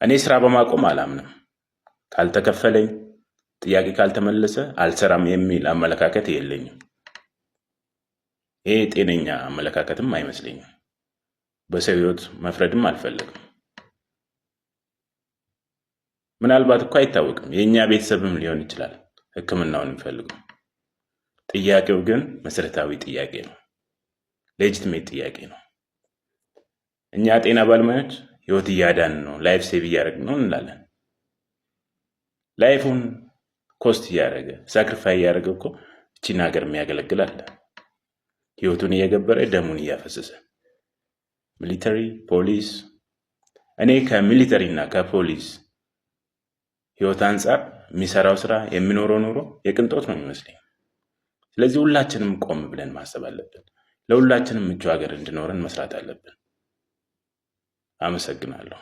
እኔ ስራ በማቆም አላምንም። ካልተከፈለኝ፣ ጥያቄ ካልተመለሰ አልሰራም የሚል አመለካከት የለኝም። ይሄ ጤነኛ አመለካከትም አይመስለኝም። በሰው ህይወት መፍረድም አልፈልግም። ምናልባት እኮ አይታወቅም፣ የእኛ ቤተሰብም ሊሆን ይችላል ሕክምናውን የሚፈልገው። ጥያቄው ግን መሰረታዊ ጥያቄ ነው፣ legitimate ጥያቄ ነው። እኛ ጤና ባለሙያዎች ህይወት እያዳንን ነው፣ life save እያደረግን ነው እንላለን። Life ኡን cost እያደረገ፣ sacrifice እያደረገ እኮ እቺን ሀገር የሚያገለግል አለ። ህይወቱን እየገበረ፣ ደሙን እያፈሰሰ፣ military፣ ፖሊስ። እኔ ከ military እና ከፖሊስ ህይወት አንጻር የሚሰራው ስራ፣ የሚኖረው ኑሮ የቅንጦት ነው የሚመስለኝ። ስለዚህ ሁላችንም ቆም ብለን ማሰብ አለብን። ለሁላችንም ምቹ ሀገር እንዲኖረን መስራት አለብን። አመሰግናለሁ።